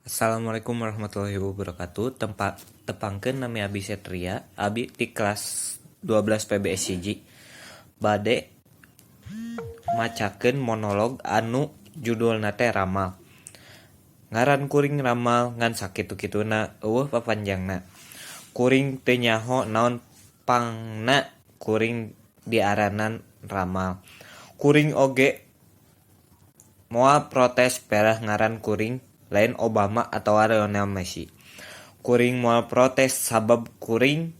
Assalamualaikum warahmatullahi wabarakatuh. Tempat tepangkeun nami Abi Setria, abi ti kelas 12 PBS hiji. Bade macakeun monolog anu judulna teh Ramal. Ngaran kuring Ramal ngan sakitu-kituna euweuh papanjangna. Kuring teu nyaho naon pangna kuring diaranan Ramal. Kuring oge moal protes pedah ngaran kuring lain Obama atawa Lionel Messi. Kuring moal protes sabab kuring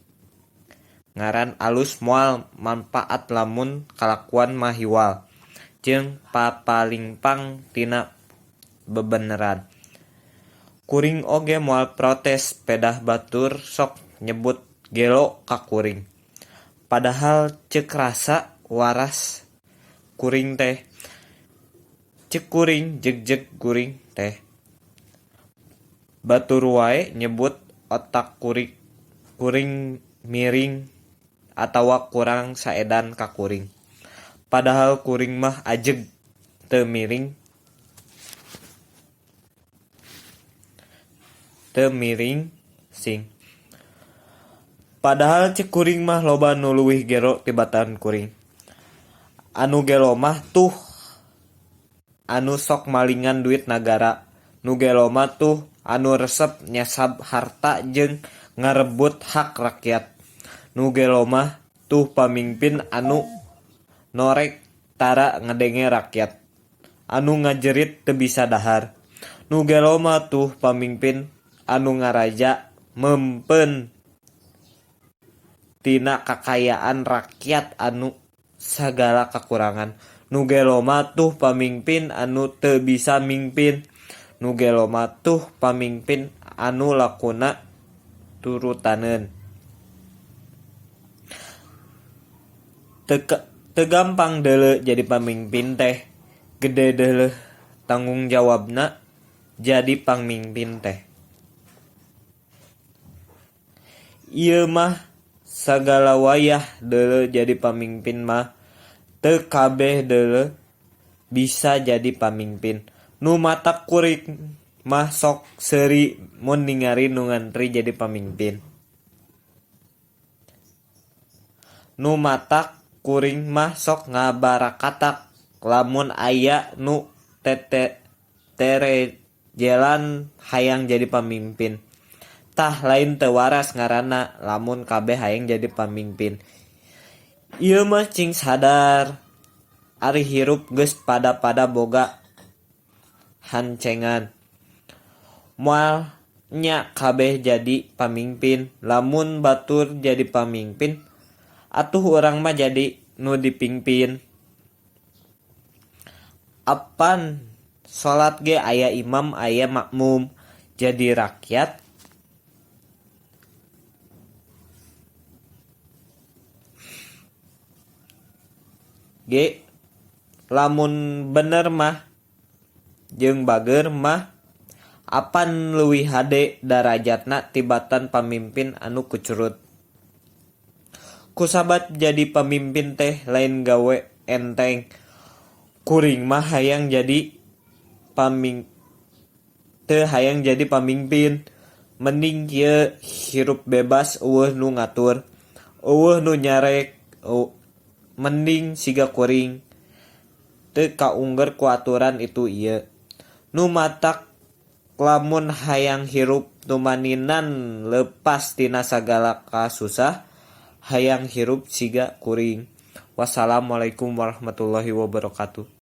ngaran alus moal mangpaat lamun kalakuan mahiwal jeung papalingpang tina bebeneran. Kuring oge moal protes pedah batur sok nyebut gelo ka kuring. Padahal ceuk rasa waras kuring teh. Ceuk kuring jegjeg kuring teh. Batur wae nyebut otak kuring miring atawa kurang saedan ka kuring. Padahal kuring mah ajeg teu miring teu miringsing. Padahal ceuk kuring mah loba nu leuwih gelo tibatan kuring. Anu gelo mah tuh anu sok malingan duit nagara. Nu gelo mah tuh anu resep nyasab harta jeung ngarebut hak rakyat. Nu gelo mah tuh pamingpin anu norek tara ngadenge rakyat. Anu ngajerit teu bisa dahar. Nu gelo mah tuh pamingpin anu ngaraja meumpeun tina kakayaan rakyat anu sagala kakurangan. Nu gelo mah tuh pamingpin anu teu bisa mingpin. Nu gelo mah tuh pamingpin anu lakuna turutaneun. Teu gampang deuleu jadi pamingpin teh, gede deuleu tanggung jawabna jadi pamingpin teh. Ieu mah sagala wayah deuleu jadi pamingpin mah teu kabeh deuleu bisa jadi pamingpin. Nu matak kuring mah sok seuri mun ningali nu ngantri jadi pamingpin. Nu matak kuring mah sok ngabarakatak lamun aya nu terejelan hayang jadi pamingpin. Tah lain teu waras ngaranna lamun kabeh hayang jadi pamingpin. Ieu mah cing sadar ari hirup geus pada-pada boga hancengan. Moal nya kabeh jadi pamingpin. Lamun batur jadi pamingpin atuh urang mah jadi nu dipingpin. Apan salat ge aya imam aya makmum. Jadi rakyat ge lamun bener mah jeung bager mah apan leuwih hade darajatna tibatan pamimpin anu kucurut. Kusabab jadi pamimpin teh lain gawe enteng. Kuring mah hayang jadi teu hayang jadi pamingpin. Mending kieu hirup bebas euweuh nu ngatur, euweuh nu nyarek, mending siga kuring teu kaungger ku aturan itu ieu. Nu matak lamun hayang hirup tumaninan leupas tina sagala kasusah, hayang hirup siga kuring. Wassalamualaikum warahmatullahi wabarakatuh.